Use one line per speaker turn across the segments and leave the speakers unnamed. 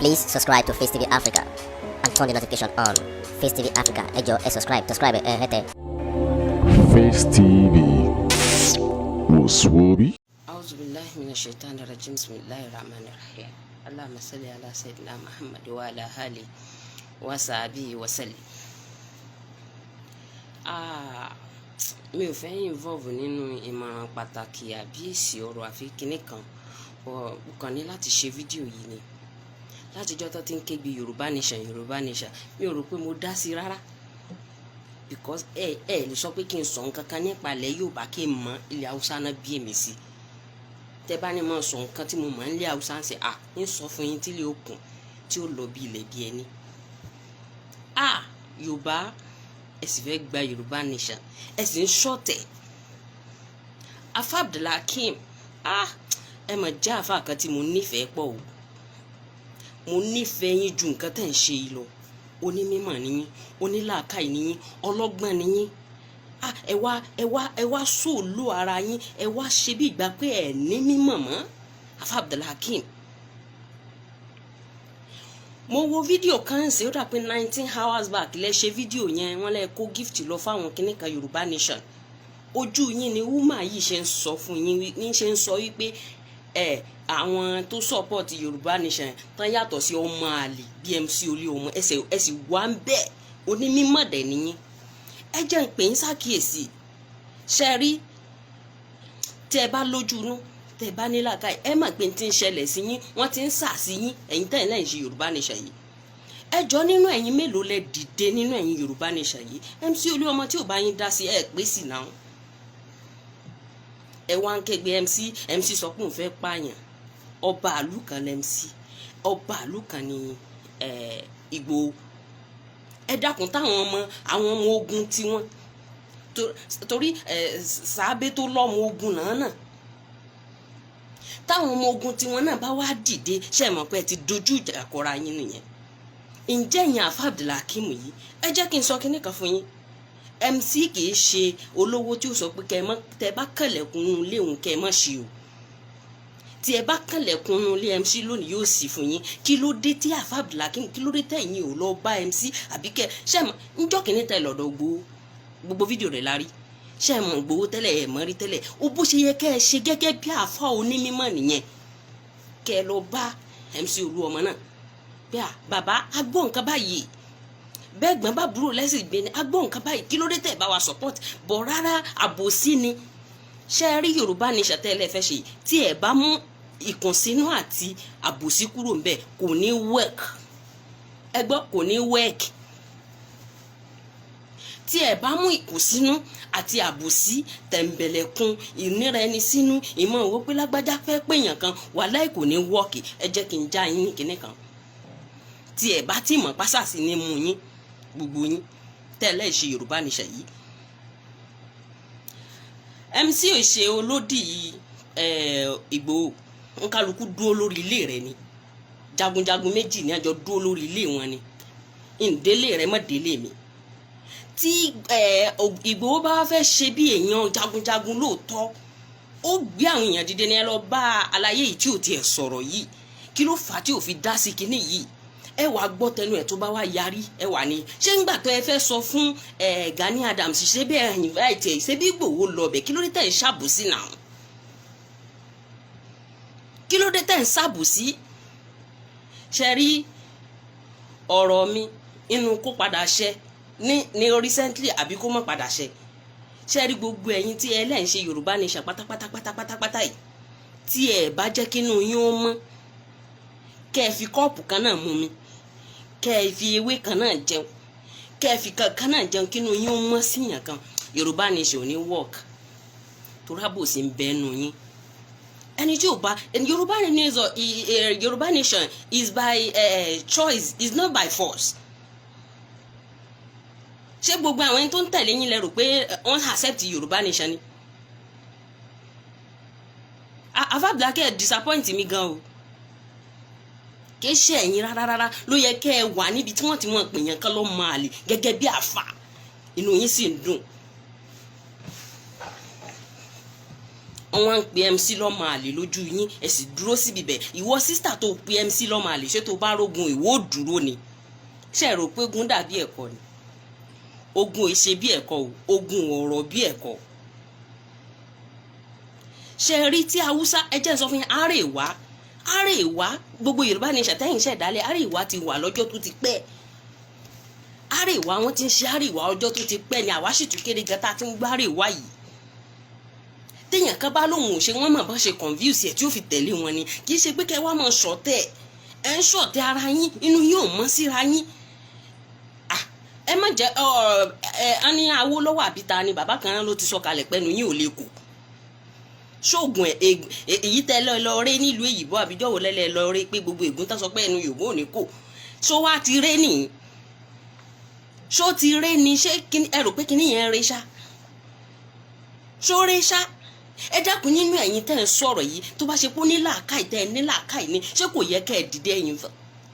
Please subscribe to Face TV Africa and turn the notification on. Face TV Africa, ẹ jọ̀ọ́, ẹ subscribe, subscribe ẹ hẹ́tẹ̀.
Face TV wò sùwòbí.
أعوذ بالله من الشيطان الرجيم. بسم الله الرحمن الرحيم. اللهم صل على سيدنا محمد وعلى آله وصحبه وسلم. Ah, mi ò fẹ́ involve nínú ìmọ̀ràn pàtàkì àbí èsì ọ̀rọ̀ àfi kinní kan. Mo kàn ní láti ṣe fídíò yìí ni. Látijọ́ tó ti ń kégbe Yorùbá Nation, Yorùbá Nation, mi ò rò pé mo dá sí rárá, because ẹ lè sọ pé kí n sọ nǹkan kan nípa ilẹ̀ Yorùbá kí n mọ ilẹ̀ Haúsá náà bí èmi sí. Tẹ bá ní mo sọ nǹkan tí mo mọ̀ nílẹ̀ Haúsá, ń ṣe à ń sọ fún yín tí ilé òkun tí ó lọ bí ilẹ̀ bí ẹni. À Yorùbá, ẹ sì fẹ́ gba Yorùbá Nation, ẹ sì ń ṣọ̀tẹ̀. Afa Abdulhakeem, ah, ẹ mọ̀ jẹ́ àfa kan tí mo nífẹ̀ẹ́ pọ̀ o. Mo nífẹ̀ẹ́ yín ju nǹkan tẹ̀ ń ṣe yìí lọ. Onímọ̀ níyín, onílàákàyè níyín, ọlọ́gbọ́n níyín. Ah, ẹ wá, ẹ wá, ẹ wá sóòlù ara yín, ẹ wá ṣe bí ìgbà pé ẹ ní mímọ̀ mọ́. Afa Abdulhakeem, mo wo fídíò kan ṣe, ó dà pé 19 hours back lẹ ṣe fídíò yẹn. Wọ́n lẹ kó gift lọ fáwọn kìnnìkan Yorùbá Nation. Ojú yín ni woman yìí ṣe ń sọ fún yín, ní ṣe ń sọ wípé ẹ àwọn tó support Yorùbá Nation tán yàtọ̀ sí ọmọ àlè BMC Olúọmọ. Ẹsẹ̀ ẹ sì wá ń bẹ́ẹ̀, onímọ̀ dẹ̀ nìyín. Ẹ jẹ́ ń pè ń ṣàkíyèsí. Ṣe rí, tí ẹ bá lójú inú, tẹ́ ẹ bá ní làákàyè, ẹ mọ̀ pé tí ń ṣẹlẹ̀ sí yín, wọ́n ti ń sà sí yín. Ẹ̀yin tẹ́yìn lẹ́yìn ṣe Yorùbá Nation yìí, ẹ jọ, nínú ẹ̀yin mélòó lẹ dìde nínú ẹ̀yin Yorùbá Nation yìí? MC Olúọmọ tí ò bá yín dá sí, ẹ pé sí náà. Ẹ wá ń kégbe MC. MC sọ pé òun fẹ́ pààyàn. Ọba àlù kan lẹ MC, ọba àlù kan ní Ìgbòho. Ẹ dákun, táwọn ọmọ, àwọn ọmọ ogun tiwọn, torí sàábé tó lọ́mọ ogun náà, táwọn ọmọ ogun tiwọn náà bá wá dìde, ṣe mọ̀ pé ẹ ti dojú ìjà kọra yín nìyẹn? Ǹjẹ́ ìyẹn Àfa Abdulhakeem yìí, ẹ jẹ́ kí n sọ kinní kan fún yín. MC kì í ṣe olówó tí ó sọ pé kẹ́ ẹ mọ́ tẹ́ ẹ bá kànlẹ̀kùn ilé òun, kẹ́ ẹ mọ́ ṣe o. Tí ẹ bá kànlẹ̀kùn ilé MC lónìí, yóò sì fún yín. Kí ló dé tí Àfa Abdulhakeem, kí ló dé tẹ̀yìn ò lọ bá MC? Àbí kẹ́ ṣe mọ̀ njọ́ kìíní tẹ lọ́dọ̀ Ìgbòho, gbogbo fídíò rẹ̀ la rí. Ṣe mọ̀ Ìgbòho tẹ́lẹ̀? Ẹ̀ mọ́ rí tẹ́lẹ̀ ó. Bó ṣe yẹ kẹ́ ẹ ṣe gẹ́gẹ́ bí àfa onímọ̀ nìyẹn, kẹ́ ẹ lọ bá MC Olúọmọ náà bí a bàbá agbó nǹkan báyìí, bẹ́ẹ̀ gbọ́n bá burú lẹ́sìn gbé ni agbó nǹkan báyìí, kí ló dé tẹ̀ bá wa support bọ̀? Rárá, àbòsí ni. Ṣe rí Yorùbá Nation tẹ́lẹ̀ fẹ́ ṣe, tí ẹ bá mú ìkùnsínú àti àbòsí kúrò ńbẹ̀, kò ní work. Ẹ gbọ́, kò ní work. Tí ẹ bá mú ìkùnsínú àti àbòsí, tẹ̀m̀bẹ̀lẹ̀kun, ìnira ẹni sínú, ìmọ̀ òwò pé lágbájá fẹ́ pèèyàn kan, wàláì, kò ní work. Ẹ jẹ́ kí n já yín ní kinní kan. Tí ẹ bá tí mọ̀ pásàsì ní mú yín, gbogbo yín tẹ́lẹ̀ ṣe Yorùbá Nation yìí, MC ò ṣe olódì Ìgbòho. Nkálukú dúró lórí ilé rẹ̀ ni. Jagunjagun méjì ní àjọ dúró lórí ilé wọn ni. Ǹdélé rẹ̀ mọ̀ délé mi. Tí Ìgbòho bá fẹ́ ṣe bí èèyàn jagunjagun lóòótọ́, ó gbé àwọn èèyàn dìde ní ẹ lọ bá aláyé yìí tí ò tiẹ̀ sọ̀rọ̀ yìí. Kí ló fà á tí ò fi dá sí kinní yìí? Ẹ wàá gbọ́ tẹnu ẹ̀. Tó bá wá yarí, ẹ wà ní ṣé ńgbà tó ẹ fẹ́ sọ fún ẹ Gani Adams, ṣé bí ẹ invite ẹ, ṣé bí Ìgbòho lọ bẹ̀? Kí ló dé tẹ̀ ń ṣàbùsí náà? Kí ló dé tẹ̀ ń ṣàbùsí? Ṣe rí ọ̀rọ̀ mi, inú kó padà ṣẹ ní recently àbí kó má padà ṣẹ. Ṣe rí gbogbo ẹ̀yin tí ẹ lẹ́ ń ṣe Yorùbá Nation pátápátá pátápátá yìí, tí ẹ bá jẹ́ kínú yín ó mọ́, kẹ́ ẹ fi kọ́ọ̀pù kan náà mú mi, kẹ́ ẹ fi ewé kan náà jẹun, kẹ́ ẹ fi kankan náà jẹun, kínú yín ó mọ́ síyàn kan, Yorùbá Nation ò ní work, torí àbòsí ń bẹ́ẹ̀ nù yín. Ẹni tí ò bá Yorùbá Nation, Yorùbá Nation is by choice, is not by force. Ṣé gbogbo àwọn ẹni tó ń tẹ̀lé yín lẹ rò pé wọ́n accept Yorùbá Nation ni? Afa Abdulhakeem disappoint mi gan o. Kì í ṣe ẹ̀yin rárá rárá ló yẹ kẹ́ ẹ wà níbi tí wọ́n ti mọ̀ pè yẹn kán lọ́ máa lè gẹ́gẹ́ bí àfà. Inú yín sì ń dùn. Wọ́n wá ń pe MC lọ́mọ àlè lójú yín, ẹ sì dúró síbi bẹ̀. Ìwọ sister tó pe MC lọ́mọ àlè, ṣé tó bá rógun, ìwọ ò dúró ni? Ṣe rò pé ogun dàbí ẹ̀kọ́ ni? Ogun ò ṣe bí ẹ̀kọ́ o, ogun ọ̀rọ̀ bí ẹ̀kọ́. Ṣe rí tí Haúsá, ẹ jẹ́ n sọ fún yín, Àrèwá, Àrèwá, gbogbo Yorùbá ní ṣàtẹ́yìn ṣẹ̀dálẹ̀, Àrèwá ti wà lọ́jọ́ tó ti pẹ́. Àrèwá, wọ́n ti ń ṣe Àrèwá ọjọ́ tó ti pẹ́ ni. Àwa sì tún kéré gan tá a ti ń gbọ́ Àrèwá yìí. Téèyàn kan bá lóun ò ṣe, wọ́n mọ̀ bá ṣe confuse ẹ̀ tí ó fi tẹ̀lé wọn ni. Kì í ṣe pé kẹ́ wá máa ṣọ̀tẹ̀, ẹ̀ ń ṣọ̀tẹ̀ ara yín, inú yín ò mọ́ síra yín. Ẹ má jẹ́ ẹ ẹ ní Awólọ́wọ̀ àbí ta ni bàbá kan ló ti sọ kalẹ̀ pẹ́nu yín ò lè kù ṣoògùn èyí tẹ́ lọ lọ rí nílùú èyìnbó àbíjọ́ wo lẹ́lẹ́ lọ rí pé gbogbo ègún tá sọ pé ẹnu Yorùbá ò ní kò ṣó wá ti ré nìyí? Ṣó ti ré ni? Ṣé ẹ rò pé kíní yẹn ń ré ṣá? Ṣó ré ṣá? Ẹ dákun, nínú ẹ̀yin tẹ́ ń sọ̀rọ̀ yìí, tó bá ṣe pé ó ní làákàyè, tẹ́ ẹ ní làákàyè ni, ṣé kò yẹ kẹ́ ẹ dìde, ẹ̀yin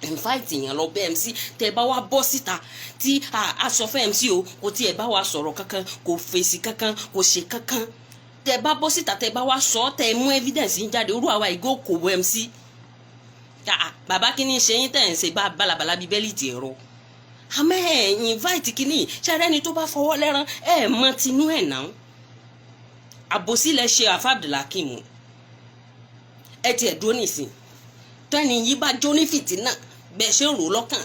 invite yẹn lọ bẹ́ MC? Tẹ́ bá wá bọ́ síta tí a sọ fún MC o, kò tiẹ̀ bá wa sọ̀rọ̀ kankan, kò fèsì kankan, kò ṣe kankan. Tẹ́ bá bọ́ síta, tẹ́ bá wá sọ, tẹ́ mú evidence yín jáde, orú àwa ìgò kò wọ MC. Bàbá, kí ni ṣe yín tẹ́ ń ṣe bá balabala bíi bẹ́líìtì ẹ̀rọ? Àmọ́ ẹ̀ invite kínní ṣẹ́rẹ́ni tó bá fọwọ́ lẹ́rán, ẹ̀ mọ tinú ẹ̀ náà. Àbòsí lẹ ṣe àfa Abdulhakeem. Ẹ tiẹ̀ dúró nìsín, tẹ́ni yìí bá jó ní fìtínà bẹ́ẹ̀ ṣe ń rò lọ́kàn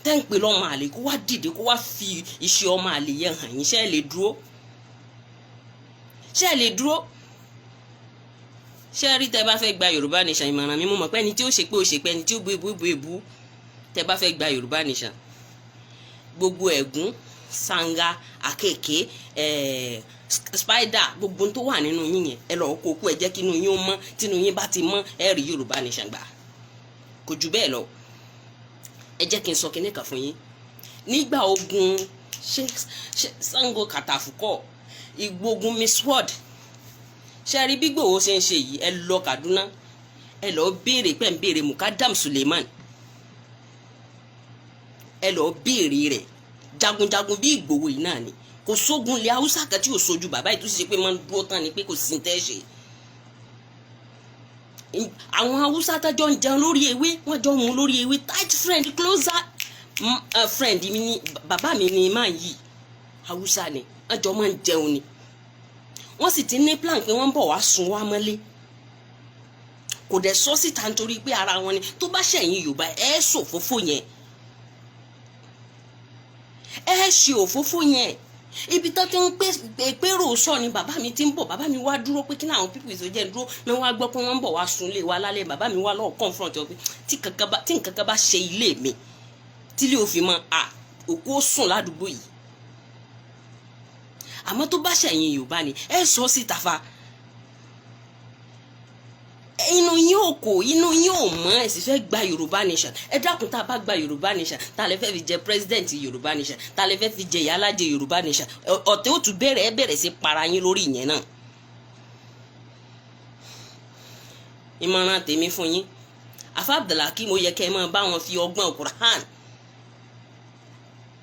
tẹ́ ń pè lọ́mọ àlè, kó wá dìde, kó wá fi iṣẹ́ ọmọ àlè yẹn hàn yín, ṣé ẹ lè dúró? Ṣé ẹ lè dúró? Ṣé ẹ rí, tẹ́ bá fẹ́ gba Yorùbá Nation, ìmọ̀ràn mi, mo mọ̀ pé ẹni tí ó ṣe pé ó ṣe pé ẹni tí ó bú ebú bú ebú. Tẹ́ bá fẹ́ gba Yorùbá Nation, gbogbo ẹ̀gún, sanga, àkekèé, spider, gbogbo tó wà nínú yín yẹn, ẹ lọ́ọ́ kó kú. Ẹ jẹ́ kí inú yín ó mọ́. Tínú yín bá ti mọ́, ẹ rí Yorùbá Nation gbà, kò jù bẹ́ẹ̀ lọ. Ẹ jẹ́ kí n sọ kinní kan fún yín. Nígbà ogun, ṣé Sango Kàtàfùkọ, ìgbógun Miss World, ṣe rí bí Ìgbòho ṣe ń ṣe yìí? Ẹ lọ Kaduna, ẹ lọ béèrè pẹ́ ń béèrè Mukadam Suleiman, ẹ lọ béèrè rẹ̀. Jagunjagun bí Ìgbòho yìí náà ni. Kò sógun ilẹ̀ Haúsá kan tí ò sojú bàbá yìí, tó sì ṣe pé máa ń dúró tán ni pé kò sí ní tẹ́ ṣe. Àwọn Haúsá tẹ́jọ́ ń jẹun lórí ewé, wọ́n jọ ń mu lórí ewé. Tight friend, closer friend mi ni bàbá mi ni máa yìí. Haúsá ni, wọ́n jọ máa ń jẹun ni. Wọ́n sì ti ní plan pé wọ́n ń bọ̀ wá sun wá mọ́lé. Kò dẹ̀ sọ síta nítorí pé ara wọn ni. Tó bá ṣẹ̀yìn Yorùbá, ẹ̀ ṣòfófó yẹn, ẹ ṣe òfófó yẹn. Ibi tó ti ń pérò sọ ni bàbá mi ti ń bọ̀. Bàbá mi wá dúró pé kí ní àwọn people ìsọjẹ́ dúró ní wọ́n á gbọ́ pé wọ́n ń bọ̀ wá sun ilé wa lálẹ́. Bàbá mi wá lọ́ọ̀ confront ọ pé tí nǹkan kan bá ṣe ilé mi, tí ilé òfin mọ́ à òkú ó sùn ládùúgbò yìí. Àmọ́ tó bá ṣẹ̀yìn Yorùbá ni, ẹ sọ síta fa. Inú yín ò kò, inú yín ò mọ́, ẹ sì fẹ́ gba Yorùbá Nation. Ẹ dákun, tá a bá gba Yorùbá Nation, tá a lè fẹ́ fi jẹ president Yorùbá Nation? Tá a lè fẹ́ fi jẹ ìyálájẹ Yorùbá Nation? Ọ̀tẹ̀ ó tún bẹ̀rẹ̀, ẹ bẹ̀rẹ̀ sí para yín lórí ìyẹn náà. Ìmọ̀ràn tèmi fún yín, afa Abdulhakeem, ó yẹ kẹ́ ẹ máa bá wọn fi ọgbọ́n Quran,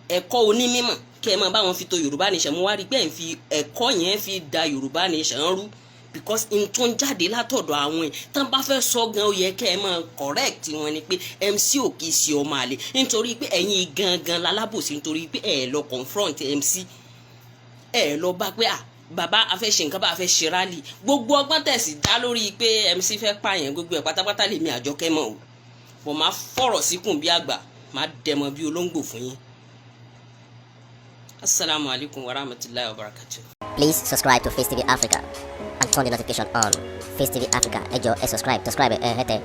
ẹ̀kọ́ onímọ̀, kẹ́ ẹ máa bá wọn fi to Yorùbá Nation. Mo wá rí pé ẹ̀ ń fi ẹ̀kọ́ yẹn fi da Yorùbá Nation rú, because n tó ń jáde látọ̀dọ̀ àwọn ẹ̀ tán bá fẹ́ sọ gan, ó yẹ kẹ́ ẹ máa correct wọn ni pé MC ò kì í ṣe ọmọ àlè, nítorí pé ẹ̀yin gangan lalábòsí, nítorí pé ẹ̀ lọ confront MC, ẹ̀ lọ bá pé à bàbá, a fẹ́ ṣe nǹkan bá a fẹ́ ṣe rally. Gbogbo ọgbọ́n tẹ̀sí dá lórí pé MC fẹ́ pààyàn, gbogbo ẹ̀ pátápátá lèmi Àjọkẹ́ mọ̀ o. Bọ̀ máa fọ̀rọ̀ síkùn bí àgbà, máa dẹmọ bí olóńgbò fún yín. Asalaamualeykum wa rahmatulahi wa barakatuh.
Please subscribe to Face TV Africa and turn the notification on. Face TV Africa, ẹ jọ̀ọ́, ẹ subscribe, subscribe ẹ hẹ́tẹ̀.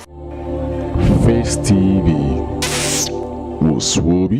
Face TV was Swoby.